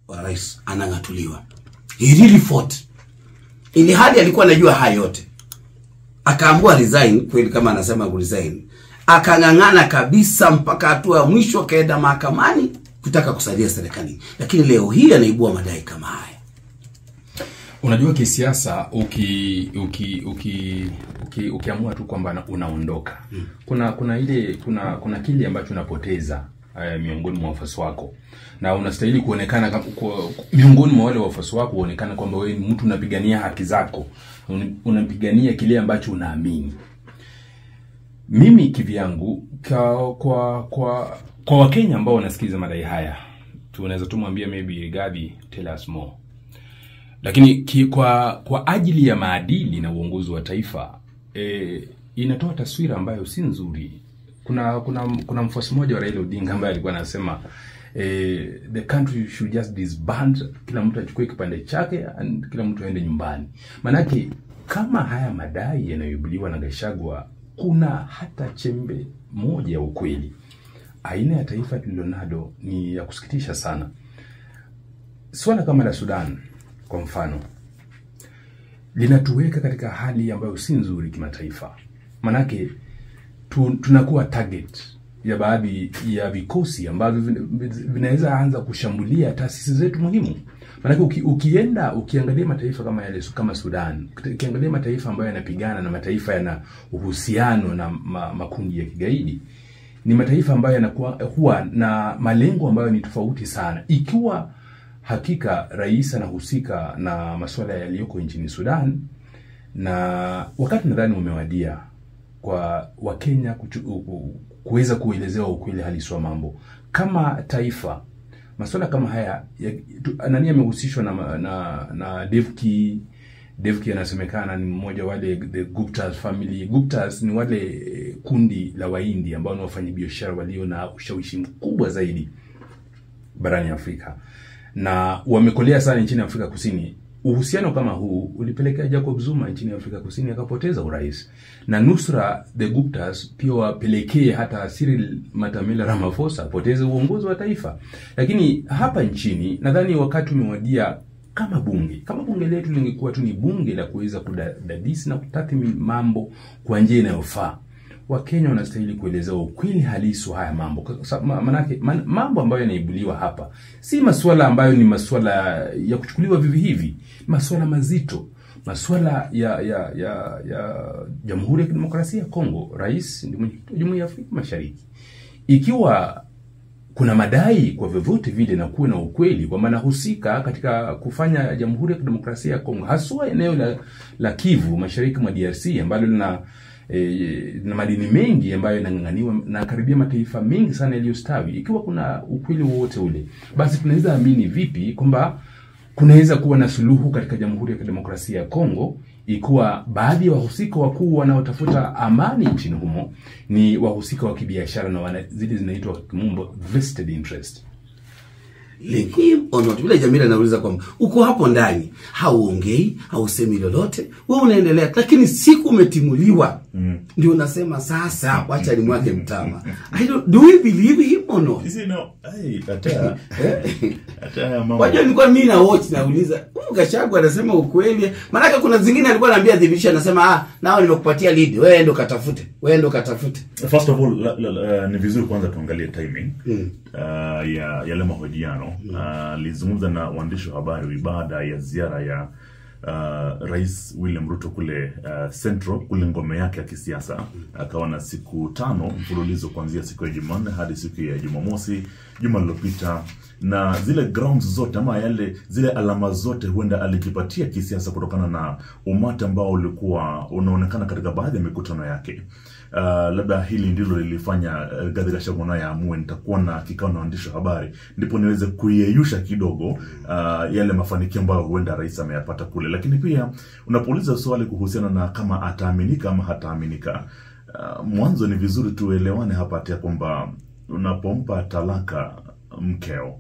wa rais anang'atuliwa. He really fought. Ili hali alikuwa anajua haya yote. Akaamua resign, kweli kama anasema resign. Akang'ang'ana kabisa mpaka hatua ya mwisho, akaenda mahakamani kutaka kusalia serikalini. Lakini leo hii anaibua madai kama haya. Unajua kisiasa ukiamua tu kwamba unaondoka. Kuna kile ambacho unapoteza miongoni mwa wafuasi wako. Na unastahili kuonekana miongoni mwa wale wafuasi wako, uonekana kwamba wewe ni mtu unapigania haki zako, unapigania kile ambacho unaamini. Mimi kivyangu, kwa Wakenya ambao wanasikiza madai haya, tunaweza tumwambia maybe Rigathi, tell us more. Lakini kwa ajili ya maadili na uongozi wa taifa, inatoa taswira ambayo si nzuri. Kuna mfuasi mmoja wa Raila Odinga ambaye alikuwa anasema the country should just disband, kila mtu achukue kipande chake and kila mtu aende nyumbani. Manake kama haya madai yanayoibuliwa na Gachagua kuna hata chembe moja ya ukweli, aina ya taifa tulilonalo ni ya kusikitisha sana. Swala kama la Sudan kwa mfano linatuweka katika hali ambayo si nzuri kimataifa. Manake tunakuwa target ya baadhi ya vikosi ambavyo vinaweza anza kushambulia taasisi zetu muhimu. Manake ukienda ukiangalia mataifa kama yale kama Sudan, ukiangalia mataifa ambayo yanapigana na mataifa yana uhusiano na makundi ya kigaidi, ni mataifa ambayo yanakuwa huwa na malengo ambayo ni tofauti sana. Ikiwa hakika rais anahusika na masuala yaliyoko nchini Sudan, na wakati nadhani umewadia kwa Wakenya kuweza kuelezewa ukweli halisi wa mambo kama taifa. Masuala kama haya nani amehusishwa na Devki. Devki anasemekana ni mmoja wale the Guptas family. Guptas ni wale kundi la Wahindi ambao ni wafanyabiashara walio na ushawishi mkubwa zaidi barani Afrika, na wamekolea sana nchini Afrika Kusini. Uhusiano kama huu ulipelekea Jacob Zuma nchini Afrika Kusini akapoteza urais, na nusra the Guptas pia wapelekee hata Cyril Matamela Ramaphosa apoteze uongozi wa taifa. Lakini hapa nchini nadhani wakati umewadia kama bunge letu lingekuwa tu ni bunge la kuweza kudadisi na kutathmini mambo kwa njia inayofaa, Wakenya wanastahili kueleza ukweli halisi wa haya mambo. Manake mambo ambayo yanaibuliwa hapa si masuala ambayo ni masuala ya kuchukuliwa vivi hivi, masuala mazito, masuala ya Jamhuri ya Kidemokrasia ya Kongo. Rais ndiye mwenyekiti wa Jumuiya ya Afrika Mashariki. Ikiwa kuna madai kwa vyovyote vile na kuwe na ukweli kwa maana husika katika kufanya Jamhuri ya Kidemokrasia ya Kongo, haswa eneo la Kivu mashariki mwa DRC ambalo lina na madini mengi ambayo yanang'ang'aniwa na karibia mataifa mengi sana yaliyostawi, ikiwa kuna ukweli wowote ule, basi tunaweza amini vipi kwamba kunaweza kuwa na suluhu katika Jamhuri ya Kidemokrasia ya Kongo ikiwa baadhi ya wahusika wakuu wanaotafuta amani nchini humo ni wahusika wa kibiashara na zile zinaitwa kimombo vested interest? Him or not. Vile Jamila anauliza kwamba uko hapo ndani, hauongei, hausemi lolote, wewe unaendelea, lakini siku umetimuliwa ndio unasema sasa wacha nimwage mtama. I don't, do we believe him or not? You see, no, hata mambo. Wajua nilikuwa mimi na watch nauliza, huyu Gachagua anasema ukweli? Maana kuna zingine alikuwa anaambia dhibitisha, anasema nao nimekupatia lead, wewe ndio katafute, wewe ndio katafute. First of all, ni vizuri kwanza tuangalie timing ya yale mahojiano. Alizungumza na waandishi wa habari baada ya ziara ya Rais William Ruto kule Central, kule ngome yake ya kisiasa. Akawa na siku 5 mfululizo kuanzia siku ya Jumanne hadi siku ya Jumamosi juma lililopita, na zile grounds zote ama yale zile alama zote huenda alijipatia kisiasa kutokana na umati ambao ulikuwa unaonekana katika baadhi ya mikutano yake. Labda hili ndilo lilifanya Rigathi Gachagua naye aamue nitakuwa na kikao na waandishi wa habari ndipo niweze kuyeyusha kidogo yale mafanikio ambayo huenda rais ameyapata kule. Lakini pia unapouliza swali kuhusiana na kama ataaminika ama hataaminika, mwanzo ni vizuri tuelewane hapa tia kwamba unapompa talaka mkeo,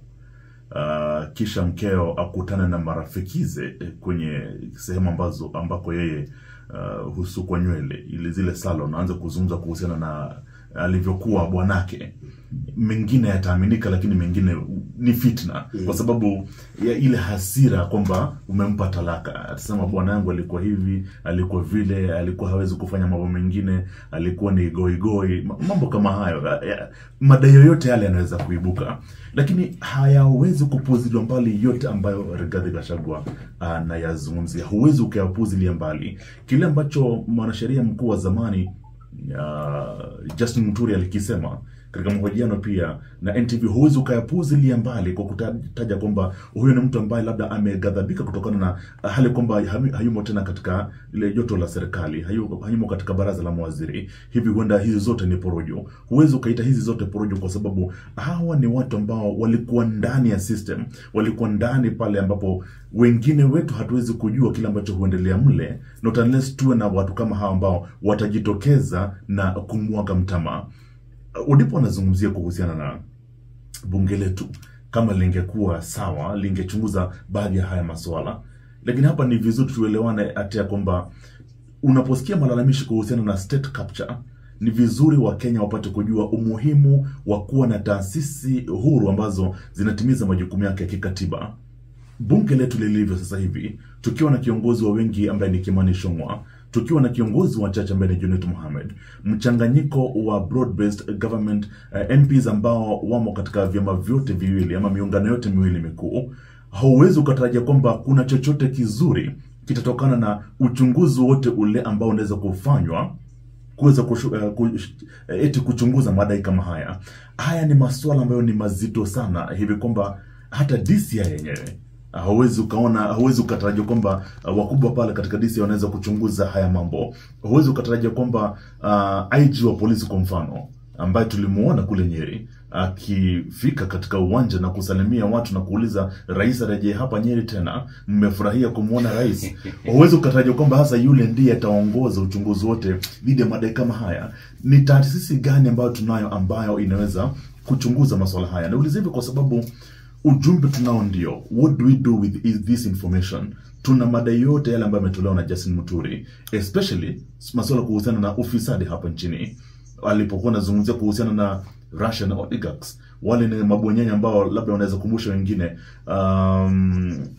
kisha mkeo akutane na marafikize kwenye sehemu ambazo ambako yeye husukwa nywele, ile zile salon, aanze kuzungumza kuhusiana na alivyokuwa bwanake, mengine yataaminika, lakini mengine ni fitna, kwa sababu ya ile hasira kwamba umempa talaka. Atasema bwana yangu alikuwa hivi, alikuwa vile, alikuwa hawezi kufanya mambo mengine, alikuwa ni goigoi, mambo kama hayo. Madai yoyote yale yanaweza kuibuka, lakini hayawezi kupuziliwa mbali yote ambayo Rigathi Gachagua anayazungumzia. Huwezi ukayapuzilia mbali kile ambacho mwanasheria mkuu wa zamani Justin Muturi alikisema katika mahojiano pia na NTV. Huwezi ukayapuuzilia mbali kwa kutaja kwamba huyo ni mtu ambaye labda ameghadhabika kutokana na hali kwamba hayumo tena katika ile joto la serikali, hayumo katika baraza la mawaziri, hivi huenda hizi zote ni porojo. Huwezi ukaita hizi zote porojo kwa sababu hawa ni watu ambao walikuwa ndani ya system, walikuwa ndani pale ambapo wengine wetu hatuwezi kujua kile ambacho huendelea mle, not unless tuwe na watu kama hawa ambao watajitokeza na kumwaga mtama. Ulipo anazungumzia kuhusiana na bunge letu, kama lingekuwa sawa lingechunguza baadhi ya haya masuala, lakini hapa ni vizuri tuelewane hata ya kwamba unaposikia malalamishi kuhusiana na state capture, ni vizuri wa Kenya wapate kujua umuhimu wa kuwa na taasisi huru ambazo zinatimiza majukumu yake ya kikatiba. Bunge letu lilivyo sasa hivi, tukiwa na kiongozi wa wengi ambaye ni Kimani Ichung'wah, tukiwa na kiongozi wa chache ambaye ni Junet Mohamed, mchanganyiko wa broad-based government, MPs ambao wamo katika vyama vyote viwili ama miungano yote miwili mikuu, hauwezi ukatarajia kwamba kuna chochote kizuri kitatokana na uchunguzi wote ule ambao unaweza kufanywa kuweza eti kuchunguza madai kama haya. Haya ni masuala ambayo ni mazito sana hivi kwamba hata DCI yenyewe hauwezi ukatarajia kwamba wakubwa pale katika DCI wanaweza kuchunguza haya mambo. Hauwezi ukatarajia kwamba IG wa polisi kwa mfano, ambaye tulimuona kule Nyeri akifika katika uwanja na kusalimia watu na kuuliza rais arejee hapa Nyeri tena, mmefurahia kumuona rais. Huwezi ukatarajia kwamba hasa yule ndiye ataongoza uchunguzi wote dhidi ya madai kama haya. Ni taasisi gani ambayo tunayo ambayo inaweza kuchunguza masuala haya? Nauliza hivi kwa sababu ujumbe tunao ndio, what do we do with this information? Tuna madai yote yale ambayo yametolewa na Justin Muturi, especially masuala kuhusiana na ufisadi hapa nchini. Alipokuwa anazungumzia kuhusiana na Russian oligarchs, wale ni mabwanyenye ambao labda wanaweza kukumbusha wengine,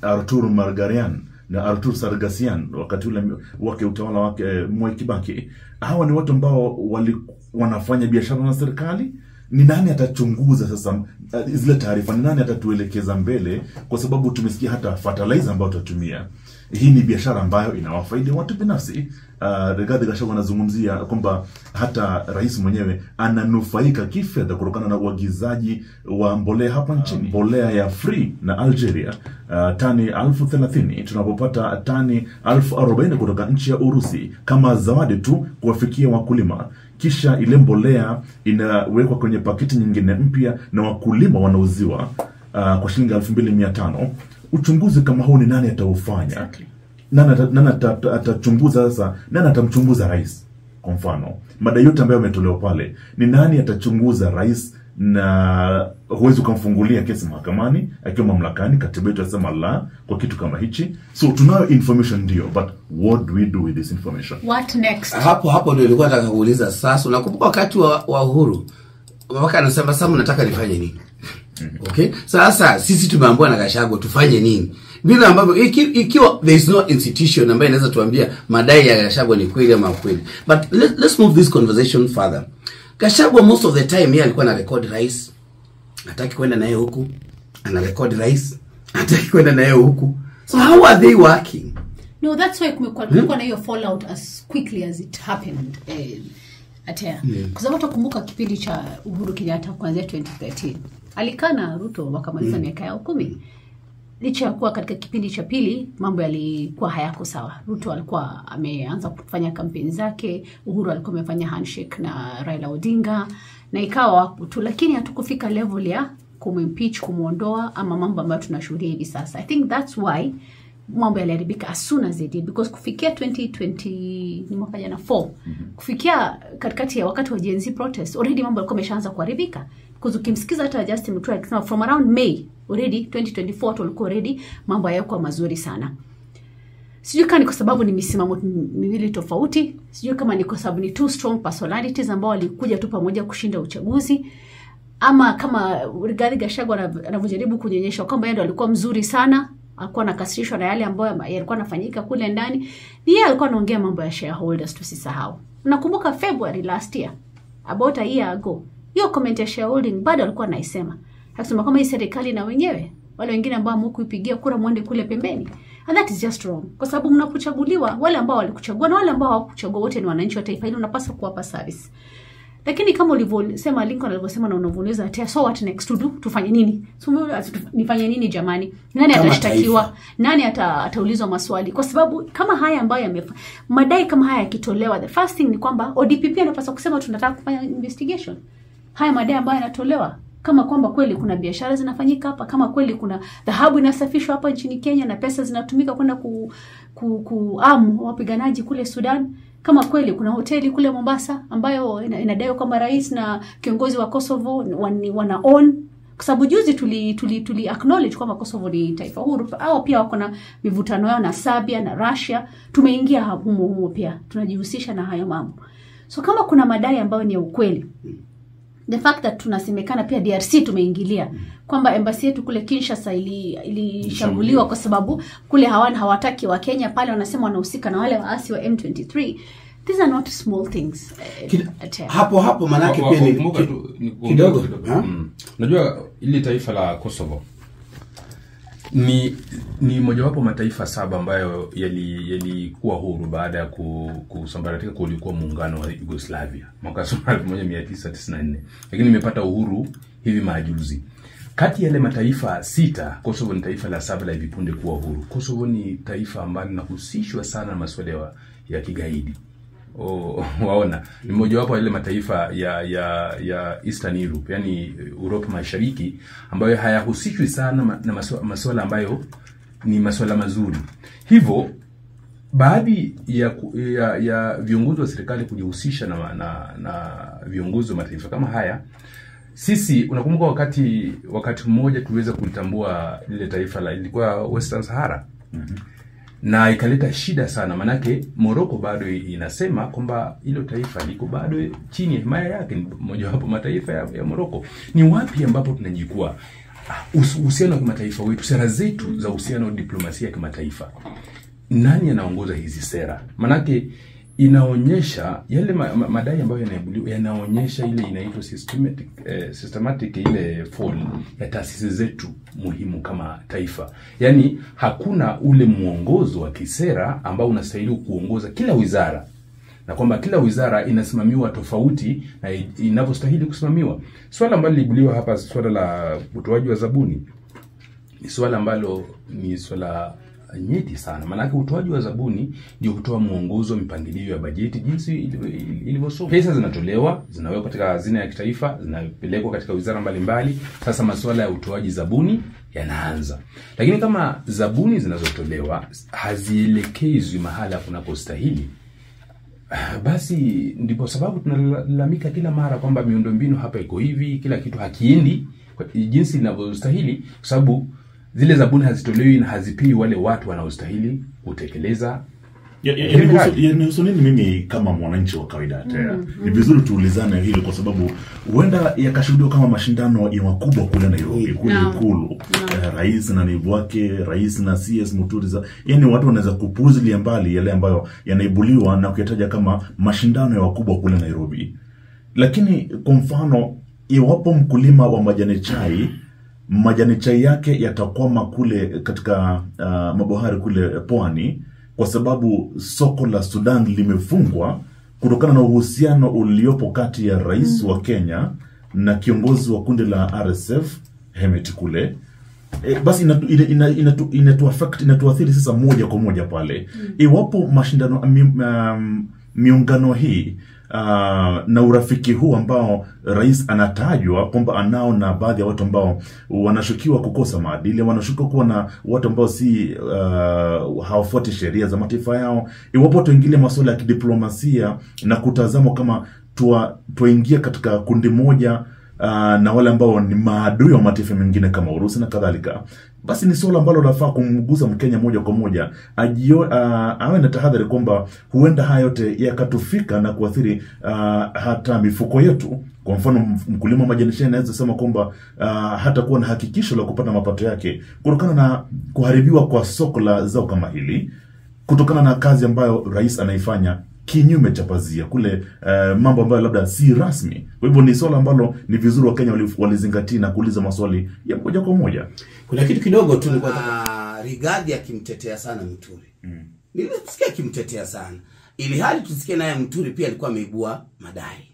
Artur Margarian na Artur Sargasian wakati ule wake utawala wake Mwai Kibaki. Hawa ni watu ambao wanafanya biashara na serikali. Ni nani atachunguza sasa zile taarifa? Ni nani atatuelekeza mbele? Kwa sababu tumesikia hata fertilizer ambayo tutatumia, hii ni biashara ambayo inawafaidi watu binafsi. Rigathi Gachagua anazungumzia kwamba hata rais mwenyewe ananufaika kifedha kutokana na uagizaji wa mbolea hapa nchini, mbolea ya free na Algeria, tani 30,000, tunapopata tani 40,000 kutoka nchi ya Urusi kama zawadi tu kuwafikia wakulima. Kisha ile mbolea inawekwa kwenye pakiti nyingine mpya na wakulima wanauziwa kwa shilingi 2,500. Uchunguzi kama huu ni nani ataufanya? Exactly. Nani atachunguza sasa? Nani atamchunguza rais? Kwa mfano, madai yote ambayo yametolewa pale, ni nani atachunguza rais? Na huwezi ukamfungulia kesi mahakamani akiwa mamlakani. Katiba yetu inasema la kwa kitu kama hichi. So tunayo information ndio, but what do we do with this information? What next? Hapo ndio nilikuwa nataka kuuliza sasa. Unakumbuka wakati wa Uhuru mpaka anasema sasa mnataka nifanye nini? Okay? Sasa sisi tumeambiwa na Gachagua tufanye nini? Bila ambavyo ikiwa there is no institution ambayo inaweza tuambia madai ya Gachagua ni kweli ama kweli. But let's move this conversation further. Gachagua most of the time yeye alikuwa na record rais. Hataki kwenda naye huku. Ana record rais. Hataki kwenda naye huku. So how are they working? No, that's why kumekuwa na hiyo fallout as quickly as it happened. Atea. Kwa sababu utakumbuka kipindi cha Uhuru Kenyatta kuanzia 2013. Alikaa na Ruto wakamaliza miaka yao 10. Licha ya kuwa katika kipindi cha pili mambo yalikuwa hayako sawa. Ruto alikuwa ameanza kufanya kampeni zake, Uhuru alikuwa amefanya handshake na Raila Odinga, na ikawa wapo tu, lakini hatukufika level ya kumimpeach, kumuondoa ama mambo ambayo tunashuhudia hivi sasa. I think that's why mambo yaliharibika as soon as they did, because kufikia 2020 ni mwaka jana 4, kufikia katikati ya wakati wa Gen Z protest already mambo yalikuwa yameshaanza kuharibika. Because ukimsikiza hata Justin Muturi akisema from around May already 2024 tulikuwa already mambo hayakuwa mazuri sana. Sijui kama ni kwa sababu ni misimamo miwili tofauti, sijui kama ni kwa sababu ni two strong personalities ambao walikuja tu pamoja kushinda uchaguzi, ama kama Rigathi Gachagua anavyojaribu kunyonyesha kwamba yeye ndo alikuwa mzuri sana, alikuwa anakasirishwa na yale ambayo yalikuwa yanafanyika kule ndani. Ni yeye alikuwa anaongea mambo ya shareholders, tusisahau. Nakumbuka February last year, about a year ago, hiyo comment ya shareholding bado alikuwa anaisema. Akisema kama hii serikali na wenyewe wale wengine ambao hamkuipigia kura muende kule pembeni. And that is just wrong. Kwa sababu mnapochaguliwa, wale ambao walikuchagua na wale ambao hawakuchagua wote ni wananchi wa taifa hili, unapaswa kuwapa service. Lakini kama ulivyosema Lincoln alivyosema na unavyouliza ati so what next to do, tufanye nini? So nifanye nini jamani? Nani atashtakiwa? Nani ataulizwa maswali? Kwa sababu kama haya ambayo madai kama haya yakitolewa, the first thing ni kwamba ODPP anapaswa kusema tunataka kufanya investigation. Haya madai ambayo yanatolewa, kama kwamba kweli kuna biashara zinafanyika hapa, kama kweli kuna dhahabu inasafishwa hapa nchini Kenya na pesa zinatumika kwenda kuamu wapiganaji kule Sudan, kama kweli kuna hoteli kule Mombasa ambayo inadaiwa kwamba rais na kiongozi wa Kosovo wana own. Kwa sababu juzi tuli acknowledge kwamba Kosovo ni taifa huru, au pia wako na mivutano yao na Serbia na Russia, tumeingia humo humo pia tunajihusisha na hayo mambo. So kama kuna madai ambayo ni ya ukweli, the fact that tunasemekana pia DRC tumeingilia, kwamba embassy yetu kule Kinshasa ilishambuliwa kwa sababu kule hawataki wa Kenya pale, wanasema wanahusika na wale waasi wa M23. These are not small things. Hapo hapo manake pia ni kidogo. Unajua ile taifa la Kosovo ni mojawapo mataifa 7 ambayo yalikuwa huru baada ya kusambaratika kulikuwa muungano wa Yugoslavia mwaka 1994, lakini imepata uhuru hivi majuzi. Kati ya yale mataifa 6, Kosovo ni taifa la 7 la hivi punde kuwa huru. Kosovo ni taifa ambalo linahusishwa sana na masuala ya kigaidi. Waona, ni mojawapo yale mataifa ya Eastern Europe, yani Europa Mashariki, ambayo hayahusishwi sana na masuala ambayo ni masuala mazuri. Hivyo baadhi ya viongozi wa serikali kujihusisha na viongozi wa mataifa kama haya. Sisi unakumbuka wakati mmoja tuliweza kulitambua lile taifa la ilikuwa Western Sahara. Na ikaleta shida sana, manake Morocco bado inasema kwamba hilo taifa liko bado chini ya himaya yake, mojawapo mataifa ya Morocco. Ni wapi ambapo tunajikua uhusiano wa kimataifa wetu, sera zetu za uhusiano wa diplomasia ya kimataifa? Nani anaongoza hizi sera? Manake inaonyesha yale madai ambayo yanaibuliwa yanaonyesha ile inaitwa systematic ile fall ya taasisi zetu muhimu kama taifa. Yani hakuna ule mwongozo wa kisera ambao unastahili kuongoza kila wizara, na kwamba kila wizara inasimamiwa tofauti na inavyostahili kusimamiwa. Swala ambalo liliibuliwa hapa, swala la utoaji wa zabuni, ni swala ambalo ni swala nyeti sana. Maana utoaji wa zabuni ndio hutoa mwongozo, mipangilio ya bajeti jinsi ilivyosoma. Pesa zinatolewa, zinawekwa katika hazina ya kitaifa, zinapelekwa katika wizara mbalimbali. Sasa masuala ya utoaji zabuni yanaanza. Lakini kama zabuni zinazotolewa hazielekezwi mahala kunakostahili, basi ndipo sababu tunalalamika kila mara kwamba miundombinu hapa iko hivi, kila kitu hakiendi jinsi inavyostahili, kwa sababu zile zabuni hazitolewi na hazipiwi wale watu wanaostahili kutekeleza. Yanihusu nini mimi kama mwananchi wa kawaida? Ni vizuri tuulizane hilo, kwa sababu huenda yakashuhudiwa kama mashindano ya wakubwa kule Nairobi, kule Ikulu. Rais na naibu wake, rais na CS Muturi, yani watu wanaweza kupuuzilia mbali yale ambayo yanaibuliwa na kuyataja kama mashindano ya wakubwa kule Nairobi. Lakini kwa mfano, iwapo mkulima wa majani chai yake yatakwama kule katika mabohari kule pwani, kwa sababu soko la Sudan limefungwa kutokana na uhusiano uliopo kati ya rais wa Kenya na kiongozi wa kundi la RSF Hemeti kule, basi inatuathiri sasa moja kwa moja pale. Iwapo mashindano miungano hii na urafiki huu ambao rais anatajwa kwamba anao na baadhi ya watu ambao wanashukiwa kukosa maadili, wanashukiwa kuwa na watu ambao si hawafuati sheria za mataifa yao, iwapo tuingilie masuala ya kidiplomasia na kutazamwa kama tuingie katika kundi moja na wale ambao ni maadui wa mataifa mengine kama Urusi na kadhalika, Basi ni swala ambalo lafaa kumgusa Mkenya moja kwa moja, awe na tahadhari kwamba huenda haya yote yakatufika na kuathiri hata mifuko yetu. Kwa mfano, mkulima majani chai anaweza sema kwamba hatakuwa na hakikisho la kupata mapato yake kutokana na kuharibiwa kwa soko la zao kama hili, kutokana na kazi ambayo rais anaifanya kinyume cha pazia kule, mambo ambayo labda si rasmi. Kwa hivyo ni swala ambalo ni vizuri Wakenya walizingatia na kuuliza maswali ya moja kwa moja. Kuna kitu kidogo tu nilikuwa Rigathi akimtetea sana Muturi. Nilisikia akimtetea sana. Ili hali tusikie naye Muturi pia alikuwa ameibua madai.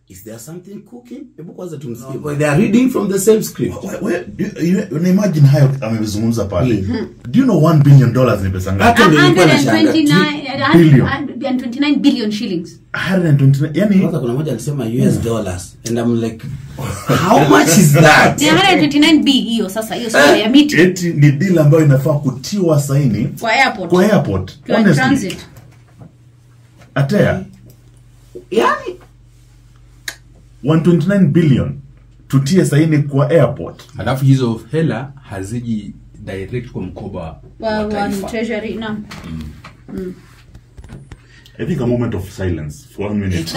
Is there something cooking? Hebu kwanza tumsikie. No. They are reading from the same script. You imagine hayo amezungumza pale. Do you know $1 billion ni pesa ngapi? 129 billion shillings. 129, yani kwanza kuna mmoja alisema US dollars and I'm like, how much is that? 129 B hiyo sasa, hiyo sio ya miti. Eti ni deal ambayo inafaa kutiwa saini kwa airport. Kwa airport. Honestly. Transit. Atea. Yani 129 billion tutie saini kwa airport. Alafu hizo hela haziji direct kwa mkoba wa taifa. Treasury na. I think a moment of silence for 1 minute.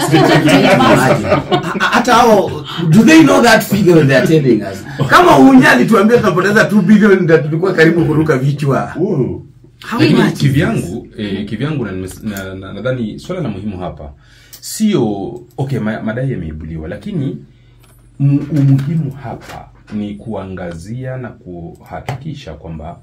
Hata hao, do they know that figure when they are telling us? Kama unyali tuambie tunapoteza 2 billion ndio tulikuwa karibu kuruka vichwa. Kivyangu, kivyangu nadhani swala la muhimu hapa sio okay, madai yameibuliwa, lakini umuhimu hapa ni kuangazia na kuhakikisha kwamba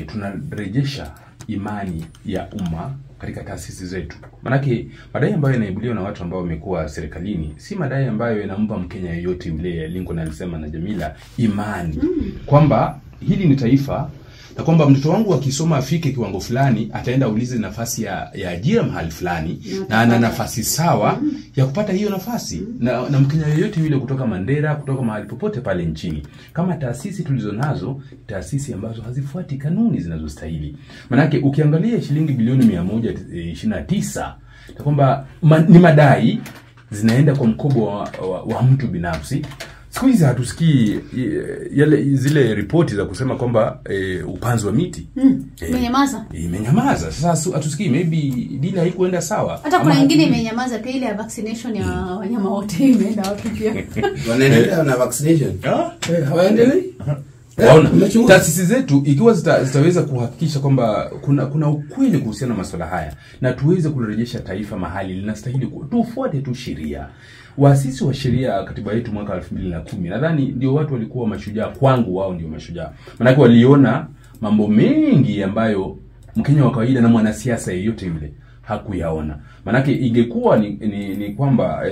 tunarejesha imani ya umma katika taasisi zetu. Manake madai ambayo yanaibuliwa na watu ambao wamekuwa serikalini si madai ambayo yanampa Mkenya yeyote yule, Lincoln alisema na Jamila, imani kwamba hili ni taifa na kwamba mtoto wangu akisoma afike kiwango fulani ataenda aulize nafasi ya ajira mahali fulani na ana nafasi sawa ya kupata hiyo nafasi. Na Mkenya yeyote yule kutoka Mandera, kutoka mahali popote pale nchini, kama taasisi tulizonazo, taasisi ambazo hazifuati kanuni zinazostahili. Manake ukiangalia shilingi bilioni 129 na kwamba ni madai zinaenda kwa mkoba wa mtu binafsi. Siku hizi hatusikii yale zile ripoti za kusema kwamba upanzi wa miti imenyamaza. Imenyamaza. Sasa hatusikii, maybe dili haikuenda sawa. Hata kuna nyingine imenyamaza pia, ile ya vaccination ya wanyama wote imeenda wapi pia? Wanaendelea na vaccination. Hawaendelei? Waona, taasisi zetu ikiwa zitaweza kuhakikisha kwamba kuna ukweli kuhusiana na masuala haya na tuweze kurejesha taifa mahali linastahili, tufuate tu sheria. Waasisi wa sheria katiba yetu mwaka 2010 nadhani ndio watu walikuwa mashujaa. Kwangu wao ndio mashujaa, maana waliona mambo mengi ambayo Mkenya wa kawaida na mwanasiasa yeyote yule hakuyaona. Maana ingekuwa ni kwamba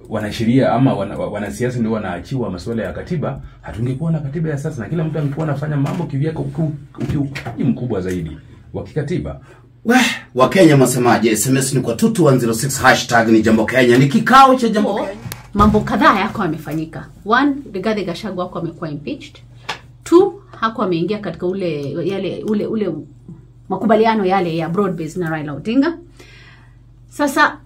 wanasheria ama wanasiasa ndio wanaachiwa masuala ya katiba, hatungekuwa na katiba ya sasa na kila mtu angekuwa anafanya mambo kivyake, ukiukaji mkubwa zaidi wa kikatiba. Wakenya msemaje? SMS ni kwa 22106, hashtag ni Jambo Kenya. Ni kikao cha Jambo Kenya. Mambo kadhaa yako yamefanyika. 1, Rigathi Gachagua wako amekuwa impeached. 2, hako ameingia katika ule makubaliano yale ya broad base na Raila Odinga. Sasa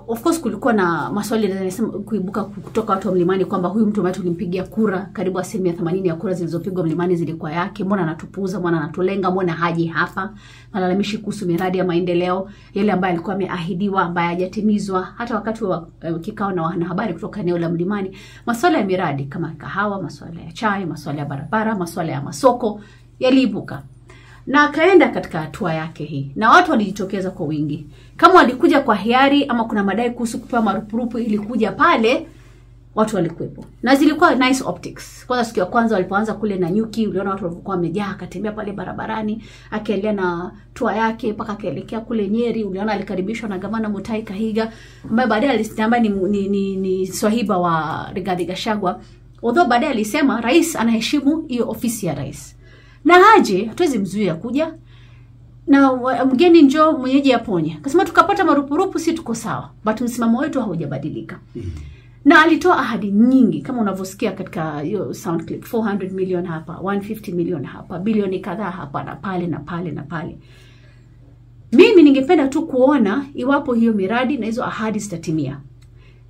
of course kulikuwa na maswali yanasema kuibuka kutoka watu wa Mlimani kwamba huyu mtu ambaye tulimpigia kura, karibu 80% ya kura zilizopigwa Mlimani zilikuwa yake, mbona anatupuuza, mbona anatulenga, mbona haji hapa? Malalamishi kuhusu miradi ya maendeleo yale ambayo alikuwa ameahidiwa ambayo hajatimizwa. Hata wakati wa kikao na wanahabari kutoka eneo la Mlimani, masuala ya miradi kama kahawa, masuala ya chai, masuala ya barabara, masuala ya masoko yaliibuka. Na akaenda katika hatua yake hii, na watu walijitokeza kwa wingi. Kama walikuja kwa hiari ama kuna madai kuhusu kupewa marupurupu ili kuja pale, watu walikuwepo. Na zilikuwa nice optics. Kwanza siku ya kwanza walipoanza kule na nyuki, uliona watu walikuwa wamejaa, akatembea pale barabarani, akaendelea na tour yake mpaka akaelekea kule Nyeri. Uliona alikaribishwa na gavana Mutahi Kahiga ambaye baadaye alisema ni swahiba wa Rigathi Gachagua. Although baadaye alisema rais anaheshimu hiyo ofisi ya rais. Na aje, hatuwezi mzuia kuja. Na mgeni njoo mwenyeji aponye. Akasema tukapata marupurupu si tuko sawa, but msimamo wetu haujabadilika. Na alitoa ahadi nyingi kama unavyosikia katika hiyo sound clip, 400 million hapa, 150 million hapa, bilioni kadhaa hapa na pale na pale na pale. Mimi ningependa tu kuona iwapo hiyo miradi na hizo ahadi zitatimia.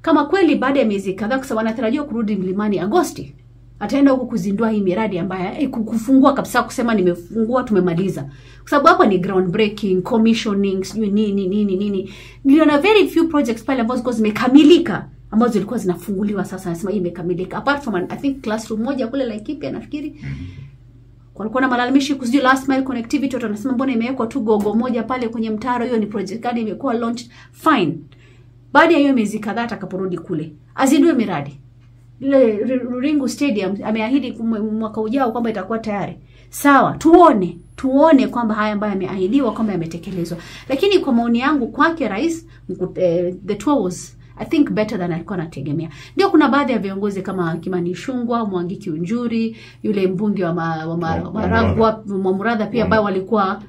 Kama kweli baada ya miezi kadhaa, kwa sababu anatarajiwa kurudi Mlimani Agosti. Ataenda huko kuzindua hii miradi ambayo kufungua kabisa, kusema nimefungua, tumemaliza. Kwa sababu hapa ni ground breaking, commissioning, sijui nini nini nini. Niliona very few projects pale ambazo zilikuwa zimekamilika, ambazo zilikuwa zinafunguliwa sasa, nasema hii imekamilika. Apart from I think classroom moja kule Laikipia nafikiri. Walikuwa na malalamishi kuhusu last mile connectivity, watu wanasema mbona imewekwa tu gogo moja pale kwenye mtaro, hiyo ni project gani imekuwa launched? Fine. Baada ya hiyo miezi kadhaa atakaporudi kule, azindue miradi. Ile Ruringu Stadium ameahidi mwaka ujao kwamba itakuwa tayari. Sawa, tuone kwamba haya ambayo yameahidiwa kwamba yametekelezwa. Lakini kwa maoni yangu kwake rais, the tour was I think better than alikuwa anategemea. Ndio kuna baadhi ya viongozi kama Kimani Ichung'wah, Mwangi Kiunjuri, yule mbunge wa Maragua, Mwamuradha pia ambao walikuwa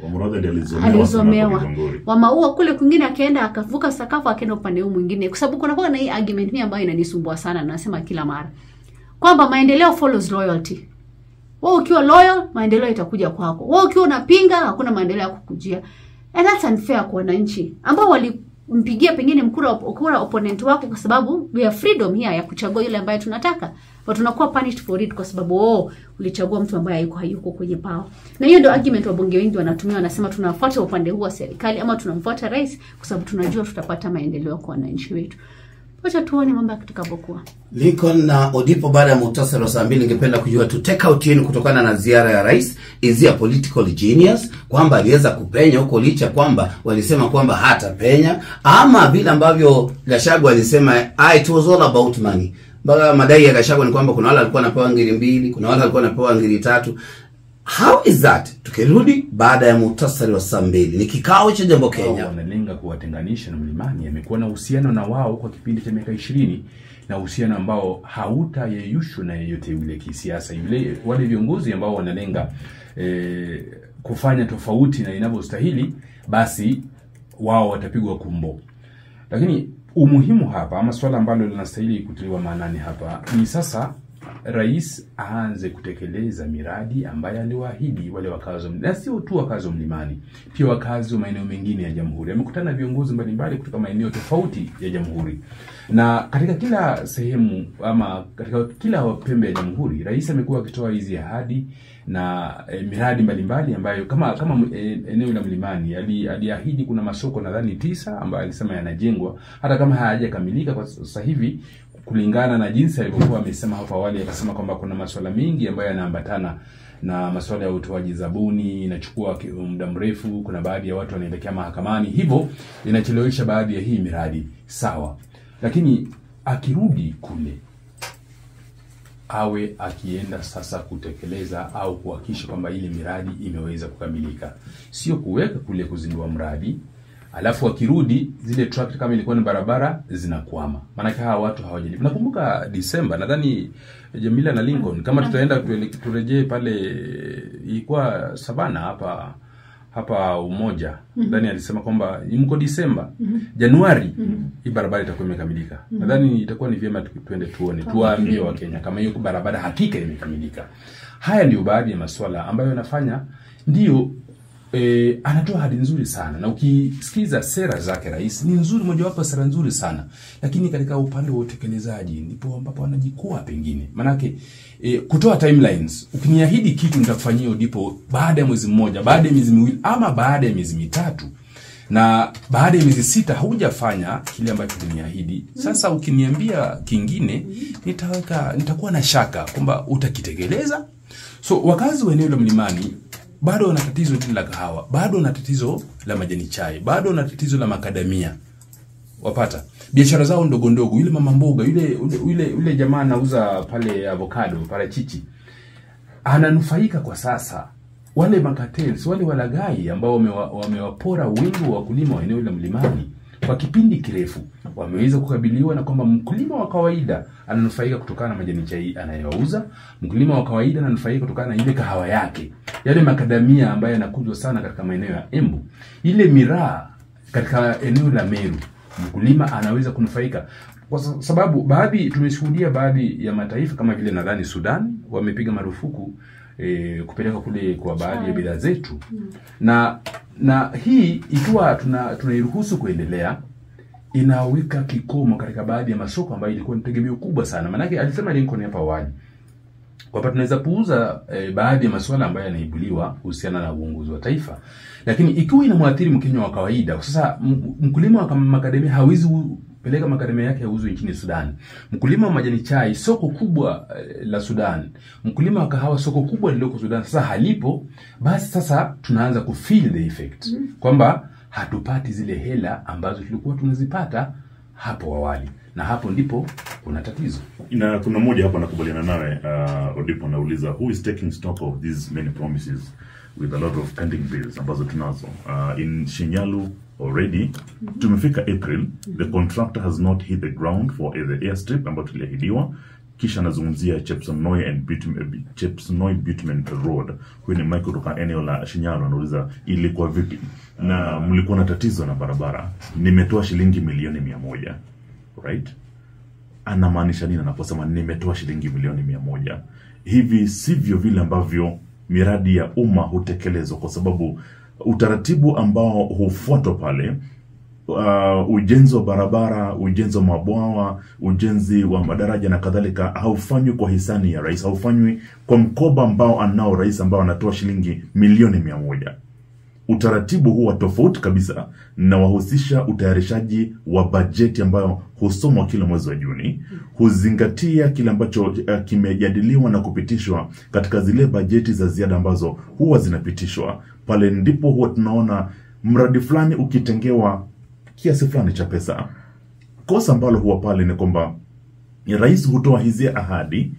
alizomewa. Wa Maua kule kwingine akaenda akavuka sakafu akaenda upande huu mwingine. Kwa sababu kuna kwa na hii argument mimi ambayo inanisumbua sana, nasema kila mara kwamba maendeleo follows loyalty. Wewe ukiwa loyal, maendeleo itakuja kwako. Wewe ukiwa unapinga, hakuna maendeleo ya kukujia. And that's unfair kwa wananchi ambao wali mpigia pengine mkura opponent wako, kwa sababu we have freedom here ya kuchagua yule ambaye tunataka, but tunakuwa punished for it kwa sababu ulichagua mtu ambaye hayuko kwenye power. Na hiyo ndio argument wabunge wengi wanatumia, wanasema tunafuata upande huu wa serikali ama tunamfuata rais kwa sababu tunajua tutapata maendeleo kwa wananchi wetu. Wacha tuone mambo yatakavyokuwa. Lincoln na Odipo, baada ya muhtasari wa saa 2, ningependa kujua tu take out yenu kutokana na ziara ya rais. Is he a political genius, kwamba aliweza kupenya huko licha kwamba walisema kwamba hatapenya, ama vile ambavyo Gachagua alisema it was all about money? Mpaka madai ya Gachagua ni kwamba kuna wale walikuwa wanapewa ngiri 2, kuna wale walikuwa wanapewa ngiri 3. How is that? Tukirudi baada ya muhtasari wa saa 2 ni kikao cha Jambo Kenya. Wanalenga kuwatenganisha na Mlimani. Amekuwa na uhusiano na wao kwa kipindi cha miaka 20, na uhusiano ambao hautayeyushwa na yeyote yule kisiasa. Yule wale viongozi ambao wanalenga kufanya tofauti na inavyostahili, basi wao watapigwa kumbo. Lakini umuhimu hapa, ama swala ambalo linastahili kutiliwa maanani hapa ni sasa rais aanze kutekeleza miradi ambayo aliwaahidi wale wakazi, na sio tu wakazi wa Mlimani, pia wakazi wa maeneo mengine ya jamhuri. Amekutana na viongozi mbalimbali kutoka maeneo tofauti ya jamhuri, na katika kila sehemu ama katika kila pembe ya jamhuri rais amekuwa akitoa hizi ahadi na miradi mbalimbali ambayo kama eneo la Mlimani aliahidi kuna masoko nadhani 9 ambayo alisema yanajengwa, hata kama hayajakamilika kwa sasa hivi kulingana na jinsi alivyokuwa amesema hapo awali. Akasema kwamba kuna masuala mengi ambayo yanaambatana na masuala ya utoaji zabuni, inachukua muda mrefu, kuna baadhi ya watu wanaelekea mahakamani, hivyo inachelewesha baadhi ya hii miradi. Sawa, lakini akirudi kule awe akienda sasa kutekeleza au kuhakikisha kwamba ile miradi imeweza kukamilika, sio kuweka kule kuzindua mradi alafu akirudi zile tractor kama ilikuwa ni barabara zinakwama. Maana hawa watu hawajalipa. Nakumbuka Disemba nadhani Jamila na Lincoln, kama tutaenda turejee pale, ilikuwa Savana hapa Umoja. Nadhani alisema kwamba mko Disemba, Januari hii barabara itakuwa imekamilika. Nadhani itakuwa ni vyema tuende tuone, tuwaambie wa Kenya kama hiyo barabara hakika imekamilika. Haya ndio baadhi ya masuala ambayo yanafanya ndio anatoa ahadi nzuri sana, na ukisikiza sera zake rais ni nzuri, mojawapo sera nzuri sana, lakini katika upande wa utekelezaji ndipo ambapo anajikua pengine. Manake kutoa timelines, ukiniahidi kitu nitakufanyia ndipo baada ya mwezi mmoja, baada ya miezi miwili, ama baada ya miezi mitatu, na baada ya miezi 6 hujafanya kile ambacho uliniahidi. Sasa ukiniambia kingine nitakuwa na shaka kwamba utakitekeleza. So wakazi wa eneo la Mlimani bado wana tatizo la kahawa, bado wana tatizo la majani chai, bado wana tatizo la makadamia. Wapata biashara zao ndogo ndogo, yule mama mboga, yule jamaa anauza pale avocado, parachichi, ananufaika kwa sasa. Wale makatels, wale walagai ambao wamewapora wingi wa wakulima wa eneo la Mlimani kwa kipindi kirefu, wameweza kukabiliwa na kwamba mkulima wa kawaida ananufaika kutokana na majani chai anayouza, mkulima wa kawaida ananufaika kutokana na ile kahawa yake, yale makadamia ambayo yanakuzwa sana katika maeneo ya Embu, ile miraa katika eneo la Meru, mkulima anaweza kunufaika. Kwa sababu baadhi tumeshuhudia baadhi ya mataifa kama vile nadhani Sudan wamepiga marufuku kupeleka kule kwa baadhi ya bidhaa zetu. Na hii ikiwa tunairuhusu kuendelea, inaweka kikomo katika baadhi ya masoko ambayo ilikuwa ni tegemeo kubwa sana. Maanake alisema Lincoln hapa awali, Kwamba tunaweza puuza baadhi ya masuala ambayo yanaibuliwa kuhusiana na uongozi wa taifa, lakini ikiwa inamwathiri Mkenya wa kawaida. Sasa mkulima wa makadamia hawezi peleka makadamia yake yauzwe nchini Sudan. Mkulima wa majani chai, soko kubwa la Sudan. Mkulima wa kahawa, soko kubwa lililoko Sudan, sasa halipo. Basi sasa tunaanza ku feel the effect kwamba hatupati zile hela ambazo tulikuwa tunazipata hapo awali, na hapo ndipo kuna tatizo. Na kuna mmoja hapa nakubaliana nawe, Odipo anauliza, who is taking stock of these many promises with a lot of pending bills ambazo tunazo in Shinyalu already. Tumefika April, the contractor has not hit the ground for the airstrip ambayo tuliahidiwa. Kisha anazungumzia Chepsonoi and Bitumen, Chepsonoi Bitumen Road. Huyu ni Michael kutoka eneo la Shinyalu, anauliza ilikuwa vipi na mlikuwa na tatizo na barabara, nimetoa shilingi milioni 100. Right? Anamaanisha nini anaposema nimetoa shilingi milioni 100? Hivi sivyo vile ambavyo miradi ya umma hutekelezwa, kwa sababu utaratibu ambao hufuatwa pale, ujenzi wa barabara, ujenzi wa mabwawa, ujenzi wa madaraja na kadhalika, haufanywi kwa hisani ya rais, haufanywi kwa mkoba ambao anao rais ambao anatoa shilingi milioni 100. Utaratibu huwa tofauti kabisa na wahusisha utayarishaji wa bajeti ambayo husomwa kila mwezi wa Juni, huzingatia kile ambacho kimejadiliwa na kupitishwa katika zile bajeti za ziada ambazo huwa zinapitishwa. Pale ndipo huwa tunaona mradi fulani ukitengewa kiasi fulani cha pesa. Kosa ambalo huwa pale ni kwamba rais hutoa hizi ahadi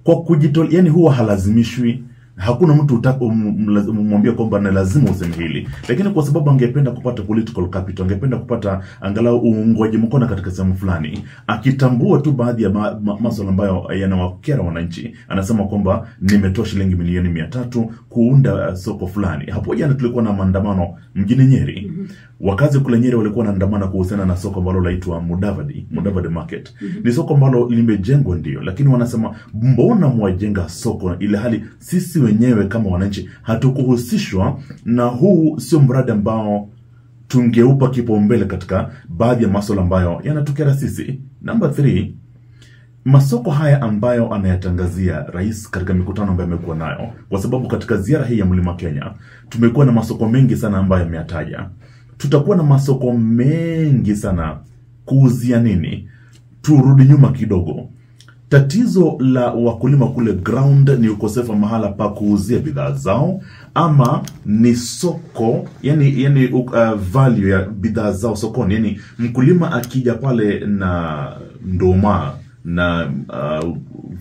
kwa kujitolea, yani huwa halazimishwi. Hakuna mtu utamwambia kwamba ni lazima useme hili, lakini kwa sababu angependa kupata political capital, angependa kupata angalau uungwaji mkono katika sehemu fulani, akitambua tu baadhi ya masuala ambayo yanawakera wananchi, anasema kwamba nimetoa shilingi milioni 300 kuunda soko fulani. Hapo jana tulikuwa na maandamano mjini Nyeri. Wakazi kule Nyeri walikuwa wanaandamana kuhusiana na soko ambalo laitwa Mudavadi, Mudavadi Market. Ni soko ambalo limejengwa ndio, lakini wanasema mbona mwajenga soko ile hali sisi wenyewe kama wananchi hatukuhusishwa, na huu sio mradi ambao tungeupa kipaumbele katika baadhi ya masuala ambayo yanatukera sisi. Number 3, masoko haya ambayo anayatangazia rais katika mikutano ambayo amekuwa nayo, kwa sababu katika ziara hii ya Mlima Kenya tumekuwa na masoko mengi sana ambayo ameyataja. Tutakuwa na masoko mengi sana kuuzia nini? Turudi nyuma kidogo. Tatizo la wakulima kule ground ni ukosefu wa mahala pa kuuzia bidhaa zao, ama ni soko, yani value ya bidhaa zao sokoni. Yani mkulima akija pale na ndoma na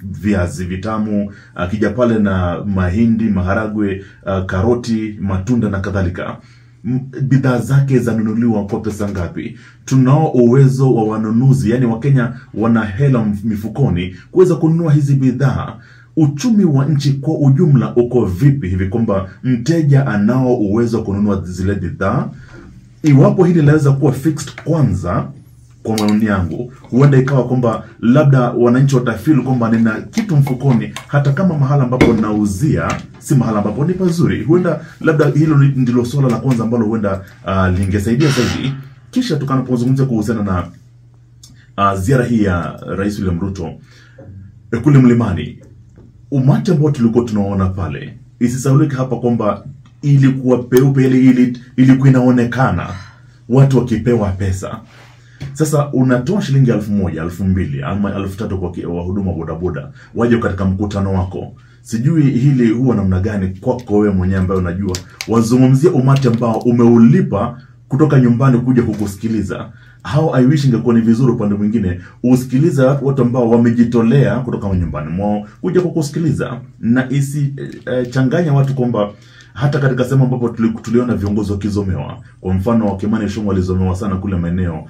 viazi vitamu, akija pale na mahindi, maharagwe, karoti, matunda na kadhalika, bidhaa zake zanunuliwa kwa pesa ngapi? Tunao uwezo wa wanunuzi, yani Wakenya wana hela mifukoni kuweza kununua hizi bidhaa. Uchumi wa nchi kwa ujumla uko vipi hivi kwamba mteja anao uwezo wa kununua zile bidhaa? Iwapo hili linaweza kuwa fixed kwanza, kwa maoni yangu, huenda ikawa kwamba labda wananchi watafeel kwamba nina kitu mfukoni, hata kama mahala ambapo nauzia si mahala ambapo ni pazuri. Huenda labda hilo ndilo swala la kwanza ambalo huenda lingesaidia zaidi. Kisha tukanapozungumzia kuhusiana na ziara hii ya Rais William Ruto kule mlimani, umati ambao tulikuwa tunaona pale, isisahaulike hapa kwamba ilikuwa peupe, ilikuwa inaonekana watu wakipewa pesa. Sasa unatoa shilingi 1000, 2000 ama 3000 kwa wahuduma bodaboda waje katika mkutano wako. Sijui hili huwa namna gani kwako wewe mwenyewe ambaye unajua wazungumzie umati ambao umeulipa kutoka nyumbani kuja kukusikiliza. How I wish ingekuwa ni vizuri upande mwingine usikilize watu ambao wamejitolea kutoka nyumbani mwao kuja kukusikiliza, na isi changanya watu kwamba hata katika sehemu ambapo tuliona viongozi wakizomewa, kwa mfano Kimani Ichung'wah alizomewa sana kule maeneo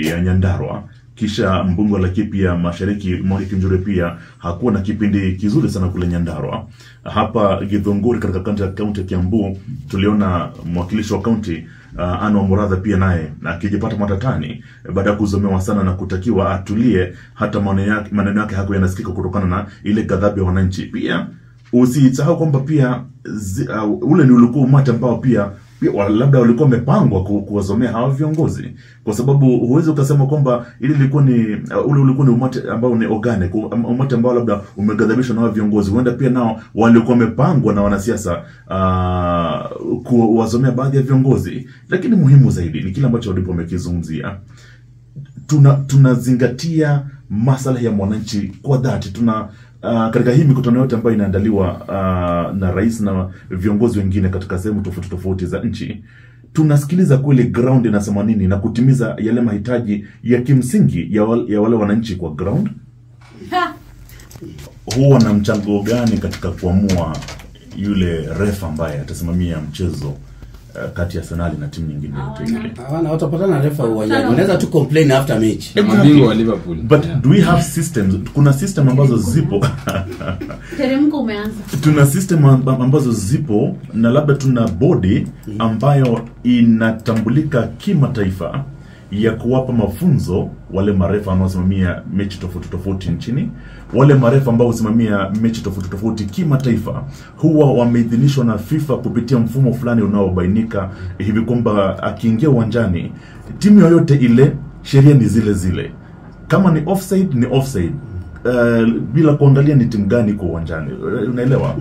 ya Nyandarua, kisha mbunge wa Laikipia Mashariki Mwangi Kiunjuri pia hakuwa na kipindi kizuri sana kule Nyandarua. Hapa Githunguri katika kaunti ya Kiambu tuliona mwakilishi wa kaunti Anwa Muratha pia naye akijipata matatani baada ya kuzomewa sana na kutakiwa atulie, hata maneno yake hakuwa yanasikika kutokana na ile ghadhabu ya wananchi. Pia usisahau kwamba pia ule ni ulikuwa umati ambao pia Pia labda walikuwa wamepangwa kuwazomea hawa viongozi, kwa sababu huwezi ukasema kwamba ile ilikuwa ni ule ulikuwa ni umati ambao ni organic, umati ambao labda umeghadhabishwa na hawa viongozi. Huenda pia nao walikuwa wamepangwa na wanasiasa kuwazomea baadhi ya viongozi. Lakini muhimu zaidi ni kile ambacho walipo wamekizungumzia. Tunazingatia maslahi ya mwananchi kwa dhati. Tuna katika hii mikutano yote ambayo inaandaliwa na rais na viongozi wengine katika sehemu tofauti tofauti za nchi, tunasikiliza kweli ground inasema nini na kutimiza yale mahitaji ya kimsingi ya wale wananchi kwa ground. Huwa na mchango gani katika kuamua yule refa ambaye atasimamia mchezo kati ya Arsenal na timu nyingine yote ile? Hawana, watapatana refa uwanjani. Unaweza tu complain after match. Mabingwa wa Liverpool. But do we have systems? Kuna system ambazo zipo. Teremko umeanza. Tuna system ambazo zipo na labda tuna body ambayo inatambulika kimataifa ya kuwapa mafunzo wale marefa wanaosimamia mechi tofauti tofauti nchini. Wale marefa ambao husimamia mechi tofauti tofauti kimataifa huwa wameidhinishwa na FIFA kupitia mfumo fulani unaobainika hivi kwamba akiingia uwanjani timu yoyote ile, sheria ni zile zile. Kama ni offside ni offside, bila kuangalia ni timu gani kwa uwanjani. Unaelewa?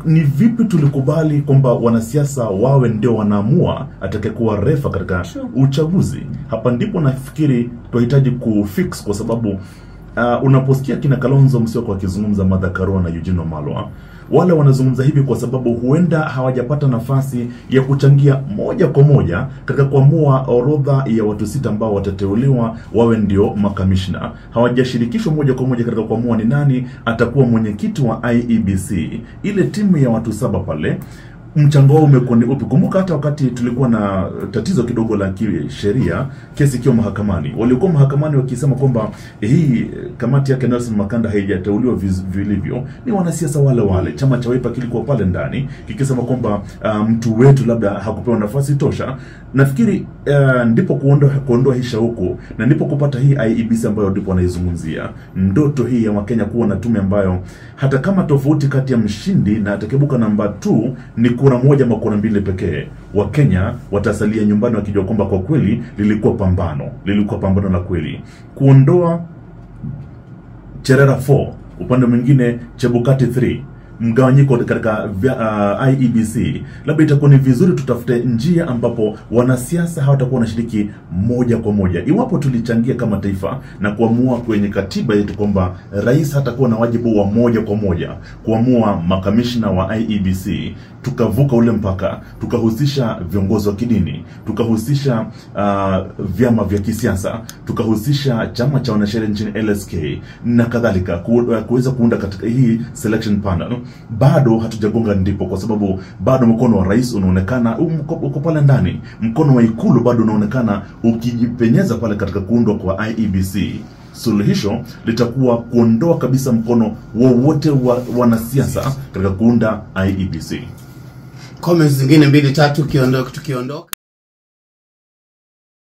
Ni vipi tulikubali kwamba wanasiasa wawe ndio wanaamua atakayekuwa refa katika uchaguzi? Hapa ndipo nafikiri tunahitaji kufix, kwa sababu unaposikia kina Kalonzo Musyoka wakizungumza, Martha Karua na Eugene Wamalwa, wale wanazungumza hivi kwa sababu huenda hawajapata nafasi ya kuchangia moja kwa moja katika kuamua orodha ya watu 6 ambao watateuliwa wawe ndio makamishna. Hawajashirikishwa moja kwa moja katika kuamua ni nani atakuwa mwenyekiti wa IEBC. Ile timu ya watu 7 pale, mchango wao umekuwa ni upi? Kumbuka hata wakati tulikuwa na tatizo kidogo la kisheria, kesi ikiwa mahakamani, walikuwa mahakamani wakisema kwamba hii kamati yake Nelson Makanda haijateuliwa vilivyo. Ni wanasiasa wale wale, chama cha Wiper kilikuwa pale ndani kikisema kwamba mtu wetu labda hakupewa nafasi tosha. Nafikiri ndipo kuondoa hii shauku na ndipo kupata hii IEBC ambayo ndipo wanaizungumzia, ndoto hii ya Wakenya kuwa na tume ambayo hata kama tofauti kati ya mshindi na atakayebuka namba 2 ni kura moja ama kura mbili pekee, Wakenya watasalia nyumbani wakijua kwamba kwa kweli lilikuwa pambano, lilikuwa pambano la kweli. Kuondoa Cherera 4, upande mwingine Chebukati 3, mgawanyiko katika IEBC, labda itakuwa ni vizuri tutafute njia ambapo wanasiasa hawatakuwa wanashiriki moja kwa moja. Iwapo tulichangia kama taifa na kuamua kwenye katiba yetu kwamba rais hatakuwa na wajibu wa moja kwa moja kuamua makamishna wa IEBC, tukavuka ule mpaka, tukahusisha viongozi wa kidini, tukahusisha vyama vya kisiasa, tukahusisha chama cha wanasheria nchini LSK na kadhalika, kuweza kuunda katika hii selection panel. Bado hatujagonga ndipo, kwa sababu bado mkono wa rais unaonekana uko pale ndani, mkono wa ikulu bado unaonekana ukijipenyeza pale katika kuundwa kwa IEBC. Suluhisho litakuwa kuondoa kabisa mkono wowote wa wanasiasa katika kuunda IEBC. Comments zingine 2 3 tukiondoka.